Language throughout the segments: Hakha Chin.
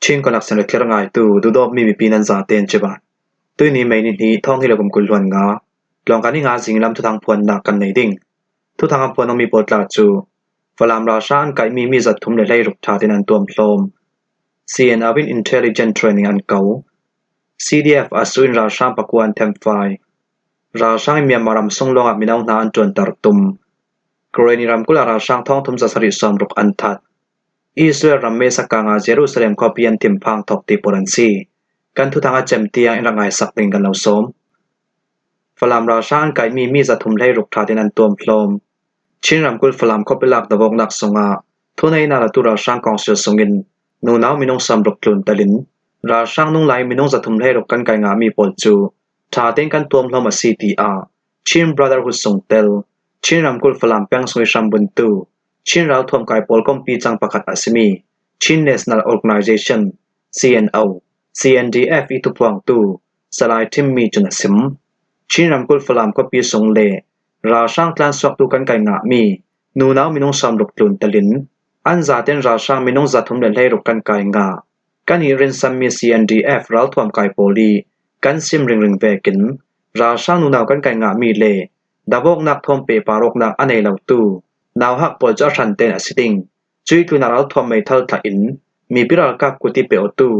Chin Connection le thlir ngaitu duhdawtmi mipi nan zaten civan. Tuni May nihnih thawng hi le kum 25 tlawngkan i nga zinglam thuthang phuannak kan nei ding. Thuthang a phuan mi pawl tla cu Falam ralhrang an kaihmi mi 316 ṭha tein an tuamhlawm. CNO in intelligent training an ko. CDF a su in ralhrang pakua an themfai. Ralhrang in Myanmar ram sung lawngah mino hna an ṭuanter tum. Karenni ramkulh ah ralhrang thong thum 760 an that. Israel ram Mesakang ah Jerusalem khuapi an thinphang thawk ti pawl an si. Kan thuthang a cem tiang in rak ngaisak ding kan lo sawm. Falam ralhrang an kaihmi mi 316 ṭha tein an tuamhlawm. Chin ramkulh Falam khuapi lak dawhawknak sungah thuneinak latu ralhrang kongsil sungin nunau minung 60 tlun tel in ralhrang nung lai minung 316 kan kai ngahmi pawl cu ṭha tein kan tuamhlawm a si tiah Chin Brotherhood sungtel Chin ramkulh Falam peng sung i hrambuntu Chin ralthuam kai pawl kompi cang pakhat a simi Chin National Organization (CNO), CNDF i tuphuangtu Salai Thimmi cun a chim. Chin ramkulh Falam khuapi sung le ralhrang tlansuaktu kan kai ngahmi nunau minung 60 tlun tel in an zaten ralhrang minung 316 kan kai ngah. Kan i rinsammi CNDF ralthuam kai pawl i kan sim ringring vekin ralhrang nunau kan kai ngahmi le Dawawknak thawngpe paruknak a nei lotu nauhak pawl cu a hran tein a si ding. Cui tlun ah ralthuam meithal thlah in mipi ralkap kut i pe awtu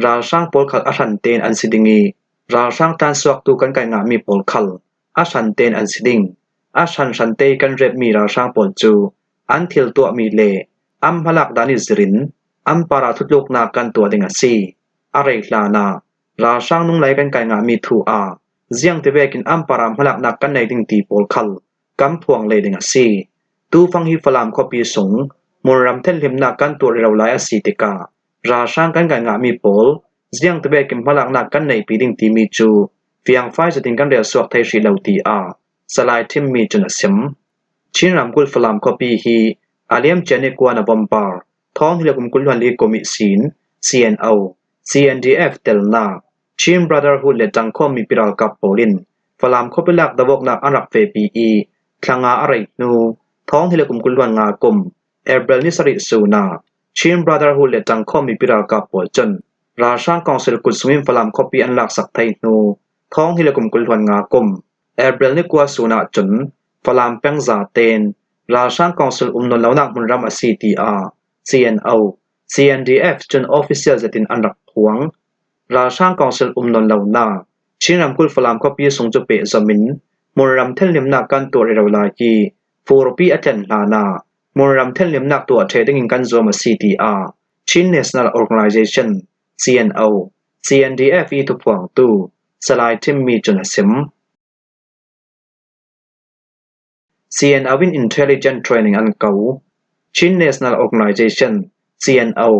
ralhrang pawl khal a hran tein an si ding i ralhrang tlansuaktu kan kai ngahmi pawl khal a hran tein an si ding. A hranhran te i kan repmi ralhrang pawl cu an thil tuahmi le an hmalak dan i zir in an par ah thutluknak kan tuah ding a si. A rei hlan ah ralhrang nung lei kan kai ngahmi thu ah Ziang tivek in ampara hmalaknak kan nei ding ti pawl khal kan phuang le ding a si. Tufang hi Falam khuapi sung hmunram thenhlimnak kan tuah rero lai a si tikah ralhrang kan kai ngahmi pawl ziang tivek in hmalaknak kan neipi ding timi cu fiangfai zetin kan rel suak thei hrih lo tiah Salai Thimmi cun a sim. Chin ramkulh Falam khuapi hi a liamcia ni kua November thawng hi le kum 24 kum i sin CNO, CNDF telnak Chin Brotherhood le ṭangkhawm mipi ralkap pawl in Falam khuapi lak dawawknak an rak fehpi i thla nga a rei hnu thawng hi le kum 25 kum April ni sarih sun ah Chin Brotherhood le ṭangkhawm mipi ralkap pawl cun ralhrang council kut sung in Falam khuapi an laksak thai hnu thawng hi le kum 25 kum April ni kua sun ah cun Falam peng zaten ralhrang council um nawn lonak hmunram a si tiah CNO, CNDF cun official zetin an rak phuang. Ralhrang Council um nawn lonak Chin ramkulh Falam khuapi sung cu pehzom in hmunram thenhlimnak kan tuah rero lai i furpi a tlen hlan ah hmunram thenhlimnak tuah ṭhe dingin kan zuam a si tiah Chin National Organization CNO, CNDF i thuphuangtu Salai Thimmi cun a chim. CNO in Intelligent Training an ko. Chin National Organization (CNO),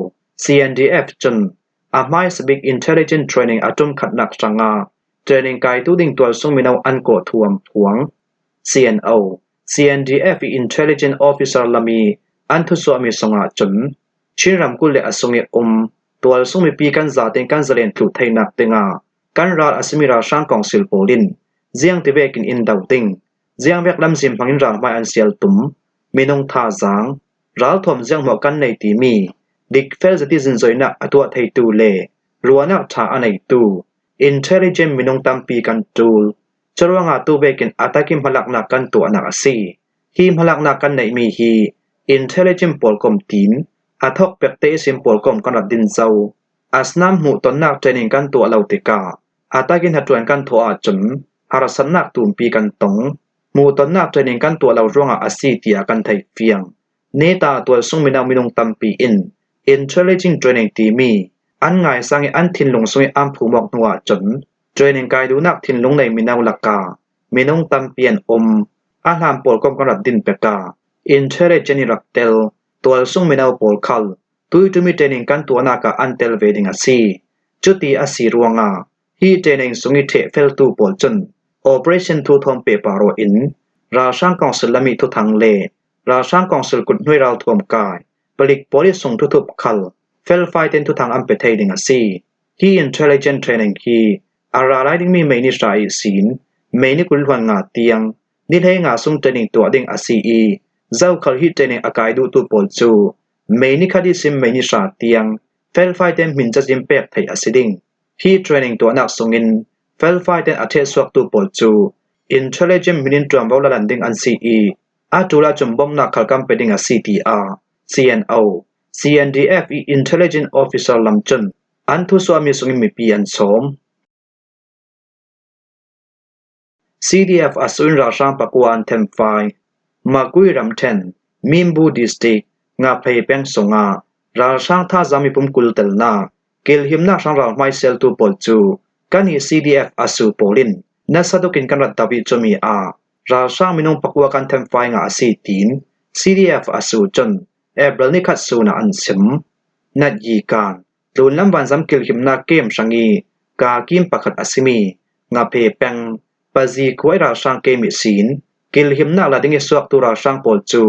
CNDF cun a hmaisabik intelligent training a ṭumkhatnak hrangah training kaitu ding tualsung mino an kawh thuam phuang. CNO, CNDF i intelligent officer lam i an thusuahmi sungah cun Chin ramkulh le a sung i um tualsung mipi kan zaten kan zalen tluh theinak dingah kan ral a simi ralhrang kongsil pawl in ziang tivek in in do ding Ziangvek lamzim hmangin ralhmai an sial tum, minung thazaang, ralthuam zianghmuah kan nei timi dikfel zati zinzoinak a tuah theitu le ruahnak ṭha a neitu intelligent minung tampi kan ṭul. Curuangah tuvekin atakin hmalaknak kan tuahnak a si. Hi hmalaknak kan neihmi hi intelligent pawl kom tin a thawk pek te sin pawl kom kan rat din zo. Asnam hmuhtonnak training kan tuah lo tikah atakin hnaṭuan kan thawh ahcun harsatnak tumpi kan tong. Hmuhtonnak training kan tuah lo ruangah a si tiah kan theih fiang. Neta tualsung mino minung tampi in intelligent training timi an ngaisang i an thinlung sung i an phumawk hnu ahcun training kai duhnak thinlung nei mino lakah minung tampi an um. A hlan pawl kom kan rat din peka intelligent i rak tel tualsung mino pawl khal tuitumi training kan tuahnak ah an tel ve ding a si. Cuti a si ruangah Hi training sung i ṭhehfeltu pawl cun Operation Thuthawm pehpar in ralhrang council lami thuthang le ralhrang council kuthnuai ralthuam kai palik pawl i sung thuthup khal felfai tein thuthang an pe thei ding a si. Hi intelligent training hi a ra lai dingmi mei ni hra i sin mei ni 25 tiang ni 15 sung training tuah ding a si i zokhal hi training a kai duhtu pawl cu mei ni khat i sim mei ni hra tiang felfai tein min cazin pek theih a si ding. Hi training tuahnak sungin felfai tein a ṭhehsuaktu pawl cu intelligent min in ṭuanvo la lan ding an si i a ṭul ahcun bawmhnak khal kan pe ding a si tiah CNO, CNDF i intelligent officer lam cun an thusuahmi sungin mipi an sawm. CDF a su in ralhrang pakua an thenfai. Makui ramṭhen, Minbu District, Ngaphei peng sungah ralhrang thazaang mipum 20 telnak kilhimnak hrang ralhmai seltu pawl cu kan i CDF a su pawl in nasa tuk in kan rat dap i cumi ah ralhrang minung pakua kan thenfai nga a si tiin CDF a su cun April nikhat sun ah an chim. Nat Yi Kan Tlunlam vanzam kilhimnak kem hrang i kaa kim pakhat a simi Ngaphe peng Pazi khua i ralhrang kemi sin kilhimnak la ding i suaktu ralhrang pawl cu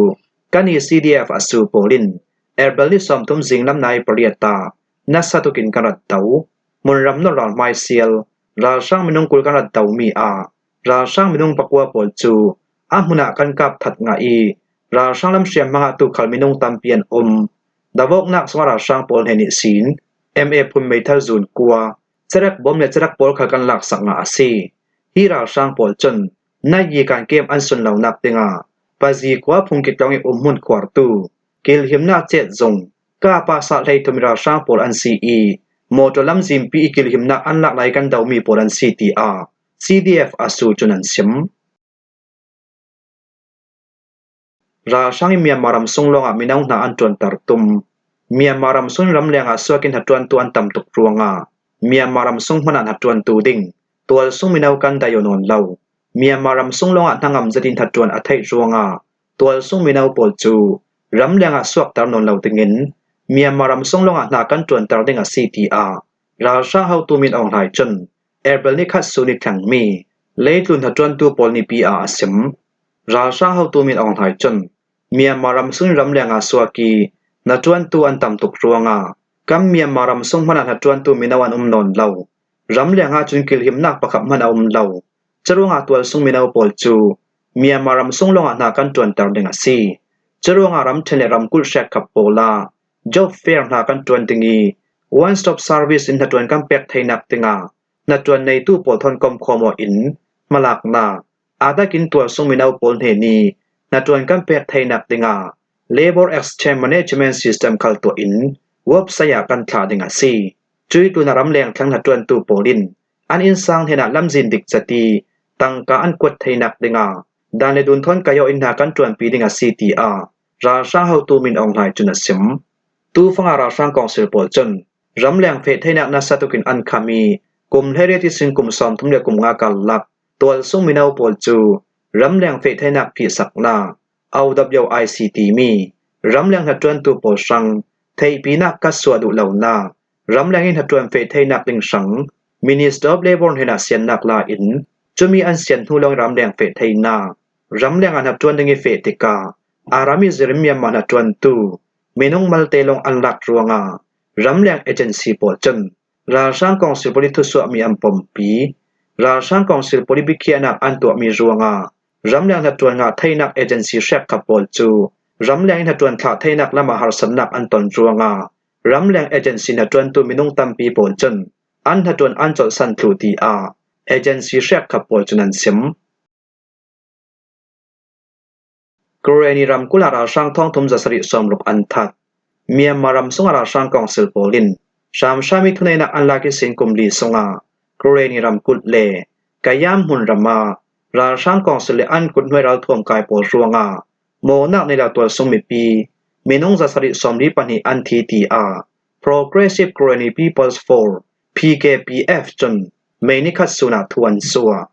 kan i CDF a su pawl in April ni 30 zinglam nai pariat ah nasa tukin kan rat do. Hmunram nawl ralhmai sial ralhrang minung 20 kan rat domi ah ralhrang minung pakua pawl cu a hmun ah kan kap that nga i ralhrang lam hriamhmang ah tukhal minung tampi an um. Davawknak zongah ralhrang pawl he nih sin MA phun meithal zun kua carek bom le carek pawl kha kan laksak nga a si. Hi ralhrang pawl cun Nayi kan kem an sun lonak dingah Pazi khua phungki tlawng i umhmun khuartu kilhimnak cet zung kapa sah hlei thum ralhrang pawl an si i motor lam zimpi i kilhimnak an lak lai kan domi pawl an si tiah CDF asu cun an chim. Ralhrang in Myanmar ram sung lawngah mino hna an ṭuanter tum. Myanmar ram sung ramleng ah suakin hnaṭuantu an tam tuk ruangah Myanmar ram sung hmanh ah hnaṭuantu ding tualsung mino kan dai aw nawn lo. Myanmar ram sung lawngah hnangam zat in hnaṭuan a theih ruangah tualsung mino pawl cu ramleng ah suakter nawn lo dingin Myanmar ram sung lawngah hna kan ṭuanter ding a si tiah ralhrang haotu Min Aung Hlaing cun April nikhat sun i thlengmi leitlun hnaṭuantu pawl nipi ah a sim. Ralhrang haotu Min Aung Hlaing cun Myanmar ram sung ramleng ah suaki hnaṭuantu an tam tuk ruangah kan Myanmar ram sung hmanh ah hnaṭuantu mino an um nawn lo. Ramleng ah cun kilhimnak pakhat hmanh a um lo. Curuangah tualsung mino pawl cu Myanmar ram sung lawngah hna kan ṭuanter ding a si. Curuangah ramṭhen le ramkulh hrekkhat pawl ah job fair hna kan ṭuan ding i one stop service in hnaṭuan kan pek theinak dingah hnaṭuan neitu pawl thawnkom khawmawh in hmalaknak Adak in tualsung mino pawl hne nih hnaṭuan kan pek theinak dingah Labor Exchange Management System khal tuah in website ah kan thlah ding a si. Cui tun a ramleng thlang hnaṭuantu pawl in an innsang hnen ah lamzin dik cati tangka an kuat theinak dingah dan le dun thawn kayo in hna kan ṭuanpi ding a si tiah ralhrang hotu Min Aung Hlaing cun a chim. Tufang ah ralhrang kongsil pawl cun ramleng feh theinak nasa tukin an kham i kum 18 sin kum 30 le kum nga karlak Tualsung mino pawl cu ramleng fehtheinak phihsaknak OWIC timi ramleng hnaṭuantu pawl hrang theihpinak ka suah duh lonak ramleng in hnaṭuan fehtheinak ding hrang Minister of Labor hen ah siannak la in cumi an sian hnu lawng ramleng fehtheinak ramleng ah hnaṭuan ding i feh tikah Arami zirim Myanmar hnaṭuantu minung malte lawng an lak ruangah ramleng agency pawl cun Ralhrang Council pawl i thusuahmi an pompi. Ralhrang Council pawl i biakhiahnak an tuahmi ruangah ramleng hnaṭuan ngah theinak agency hrekkhat pawl cu ramleng in hnaṭuan thlah theinak lam ah harsatnak an ton ruangah ramleng agency hnaṭuantu minung tampi pawl cun an hnaṭuan an colhsan thlu tiah agency hrekkhat pawl cun an chim. Kareni ramkulh ah ralhrang thongthum zasarih sawmruk an that. Myanmar ram sungah ralhrang council pawl in hramhram i thuneinak an lak i sin kum li sungah Kareni ramkulh le Kayam hmunram ah ralhrang council le an kuthnuai ralthuam kai pawl ruangah mawhnak nei lo tualsung mipi minung 742 an thi tiah Progressive Kareni People's Force PKPF cun May nikhat sun ah thu an suah.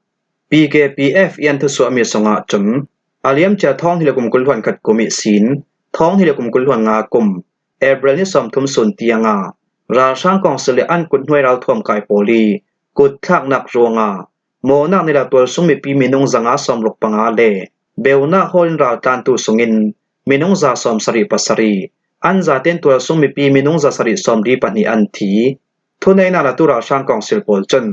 PKPF i an thusuahmi sungah cun a liamcia thawng hi le kum 20 hluan khat kum i sin thawng hi le kum 20 hluan nga kum April ni 30 sun tiangah ralhrang kongsil le an kuthnuai ralthuam kai pawl i kutthlaknak ruangah mawhnak ni le tualsung mipi minung 565 le beunak hall in raltlantu sungin minung 77 an zaten tualsung mipi minung 772 an thi. Thuneinak latu ralhrang kongsil pawl cun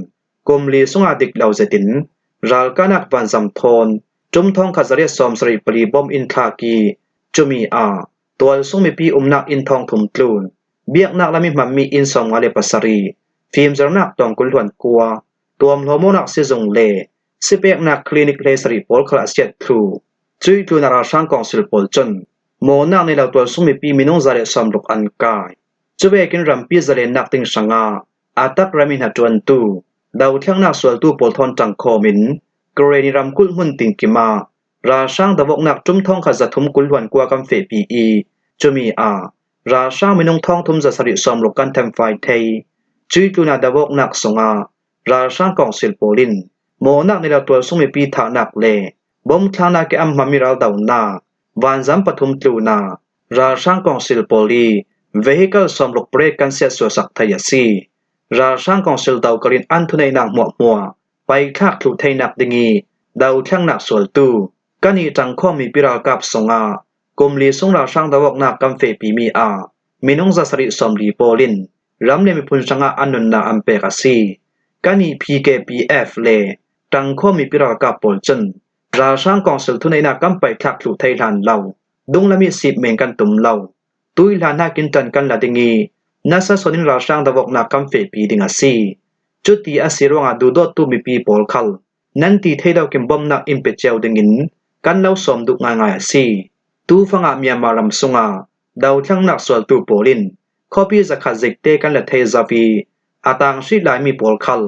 Kum li sungah dik lo zetin ralkahnak vanzam thawn ṭum thong khat zariat 74 bom in thlak i cumi ah tualsung mipi umnak inn thong thum tlun. Biaknak lam i hmanmi inn 57, fimzernak tawng 20 kua, tuamhlawmawnak sizung le sipeknak clinic 17 pawl khal a siat thlu. Cui tlun a ralhrang kongsil pawl cun mawnak nei lo tualsung mipi minung 160 an kai. Cuvekin rampi zalennak ding hrangah a tak ram i hnaṭuantu, dothlengnak sualtu pawl thawn ṭangkhawm in Karenni ramkulh hmun tinkim ah ralhrang dawoknak ṭum thong kha 320 hluan kua kan fehpi i cumi ah ralhrang minung thong thum 760 kan thenfai thei. Cui tlun ah dawoknak sungah ralhrang kongsil pawl in mawnak ni lo tualsung mipi thahnak le bomthlaknak i an hmanmi raldohnak vanzam pathum tlun ah ralhrang kongsil pawl i vehicle 60 brake kan siatsuasak thei a si. Ralhrang kongsil dokal in an thuneinak hmuahhmuah paithlak thlu theinak ding i dothlengnak sualtu kan i ṭangkhawmmi pi ralkap sungah kum li sung ralhrang doawknak kan fehpimi ah minung 740 pawl in ram le miphun hrangah an nunnak an pek a si. Kan i PKPF le ṭangkhawmmi pi ralkap pawl cun ralhrang kongsil thuneinak kan paithlak thlu thei hlan lo dunglam i sip men kan tum lo. Tui hlan nakin ṭan kan la ding i nasa sawn in ralhrang dawoknak kan fehpi ding a si. Cuti a si ruangah duhdawttu mipi pawl khal nan ti thei lo kin bawmhnak in pe cio dingin kan lo sawm duh ngaingai a si. Tufang ah Myanmar ram sungah dothlangnak sualtu pawl in khuapi zakhat zikte kan la thei zau i a tang hri laimi pawl khal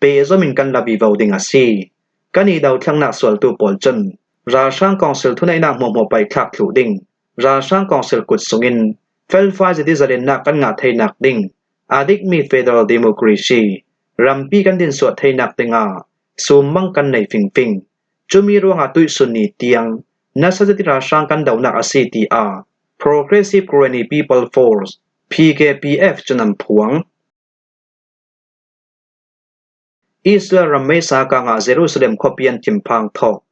pehzom in kan la vivo ding a si. Kan i dothlangnak sualtu pawl cun ralhrang kongsil thuneihnak hmuahhmuah pei thlak thlu ding ralhrang kongsil kut sungin felfai zeti zalennak kan ngah theinak ding a dikmi federal democracy rampi kan dinsuah theinak dingah summang kan nei fingfing. Cumi ruangah tuihsun ni tiang nasa zeti ralhrang kan dohnak a si tiah Progressive Karenni People Force PKPF cun an phuang. Israel ram meisa kang ah Jerusalem khuapi an thinphang thawk.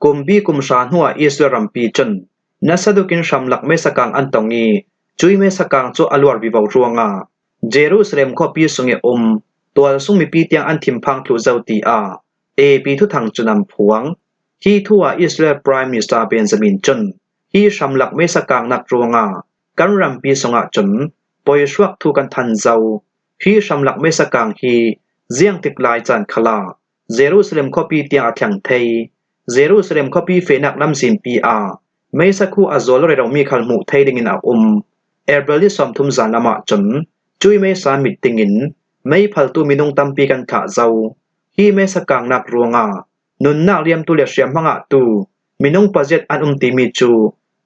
Kumbi kum hra hnuah Israel rampi cun nasa duk in hramlak meisa kang an tong i cui meisa kang cu a luar vivo ruangah Jerusalem khuapi sung i um tualsung mipi tiang an thinphang thlu zau tiah AP thuthang cun an phuang. Hi thu ah Israel Prime Minister Benjamin cun hi hramlak meisa kangnak ruangah kan rampi sungah cun poihruak thu kan than zau. Hi hramlak meisa kang hi ziangtik lai caan khal ah Jerusalem khuapi tiang a thleng thei. Jerusalem khuapi fehnak lamzinpi ah meisa khu a zawl reromi khal hmuh thei dingin a um. April ni 30 zanlam ah cun cui meisa mit dingin meiphaltu minung tampi kan thlah zau. Hi meisa kangnak ruangah nunnak liamtu le hriamhmang ah tu minung paziat an um timi cu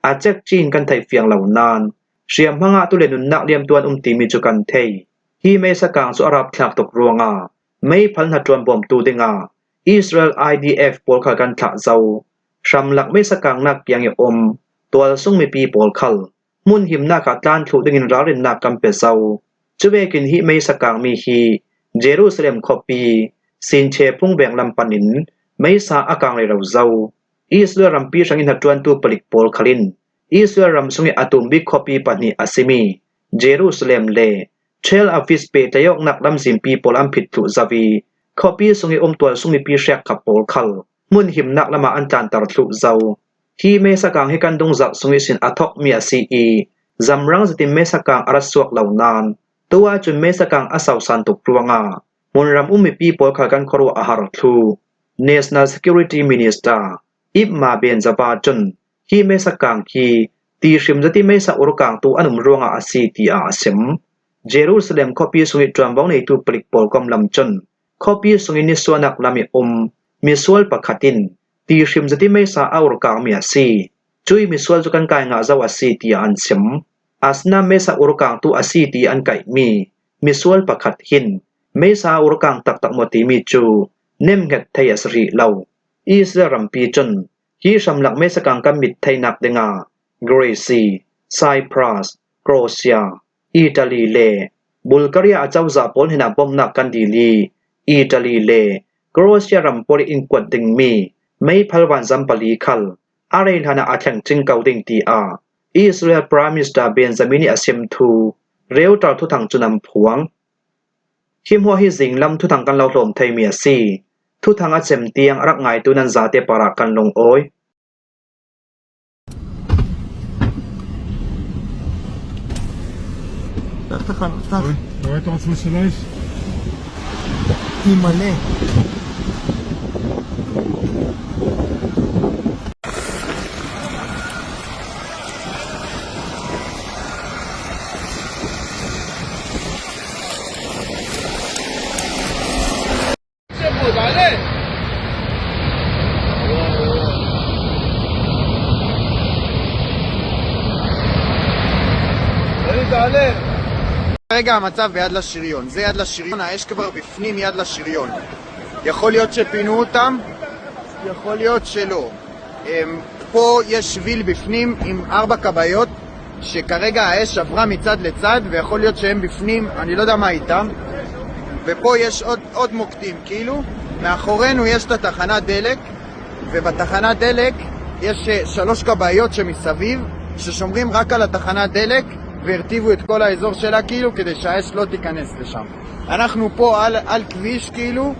a cekcin kan theih fiang lo nain hriamhmang ah tu le nunnak liamtu an um timi cu kan thei. Hi meisa kang cu a rapthlak tuk ruangah meipal hna ṭuan bawmtu dingah Israel IDF pawl kha kan thlah zau. Hramlak meisa kangnak kiang i um tualsung mipi pawl khal hmun himnak ah tlan thlu dingin ralrinnak kan pe zau. Cuvekin hi meisa kangmi hi Jerusalem khuapi Sinche phungveng lam pan in meisa a kang rero zau. Israel rampi hrangin hnaṭuantu palik pawl khal in Israel ram chung i a tum bik khuapi pahnih a simi Jerusalem le Tel Aviv pehtlaihawknak lamzinpi pawl an phit thlu zau i khuapi sung i umtual sung mipi hriakkap pawl khal hmun himnak lam ah an tlanter thlu zau. Hi meisakang hi kan dungzarh sung ihsin a thawkmi a si i zamrang zetin meisakang a rat suak lo nain tu ahcun meisakang a sosan tuk ruangah hmunram um mipi pawl khal kan khuaruah a har thlu. National Security Minister Ibma Benzaba cun hi meisakang hi ti hrim zati meisa urkang tu an um ruangah a si tiah a sim. Jerusalem khuapi sung i ṭuanvo neitu palik pawl komlam cun khuapi sung i nisuanak lam i um misual pakhat in ti hrim zati meisa a urkangmi a si. Cui misual cu kan kai ngah zau a si tiah an chim. Asinain meisa urkangtu a si ti an kaihmi misual pakhat hin meisa a urkang taktak maw timi cu nemhnget thei a si rih lo. Israel rampi cun hi hramlak meisakang kan mit theinak dingah Greece, Cyprus, Croatia, Italy le Bulgaria acozah pawl hin ah bawmhnak kan dil i Italy le Croatia ram pawl i inn kuat dingmi meipal vanzam pali khal a rei hlan ah a thleng cing ko ding tiah Israel Prime Minister Benjamin nih a sim thu Reuter thuthang cun an phuang. Hi hmuah hi zinglam thuthang kan lo hlawm theimi a si. Thuthang a cem tiang a rak ngaitu nan zate par ah kan lungawi. אתה רואה את העוצמה של האש? אימא'לה. כרגע המצב ביד לשריון, זה יד לשריון, האש כבר בפנים יד לשריון. יכול להיות שפינו אותם, יכול להיות שלא. פה יש שביל בפנים עם ארבע כבאיות שכרגע האש עברה מצד לצד ויכול להיות שהם בפנים, אני לא יודע מה איתם. ופה יש עוד, עוד מוקדים, כאילו, מאחורינו יש את התחנת דלק, ובתחנת דלק יש שלוש כבאיות שמסביב, ששומרים רק על התחנת דלק, והרטיבו את כל האזור שלה כאילו, כדי שהאש לא תיכנס לשם. אנחנו פה על, על כביש כאילו,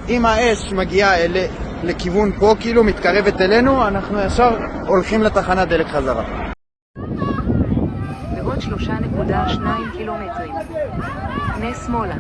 אם האש מגיעה אל, לכיוון פה, כאילו, מתקרבת אלינו, אנחנו ישר הולכים לתחנת דלק חזרה. בעוד 3.2 קילומטרים. פנה שמאלה.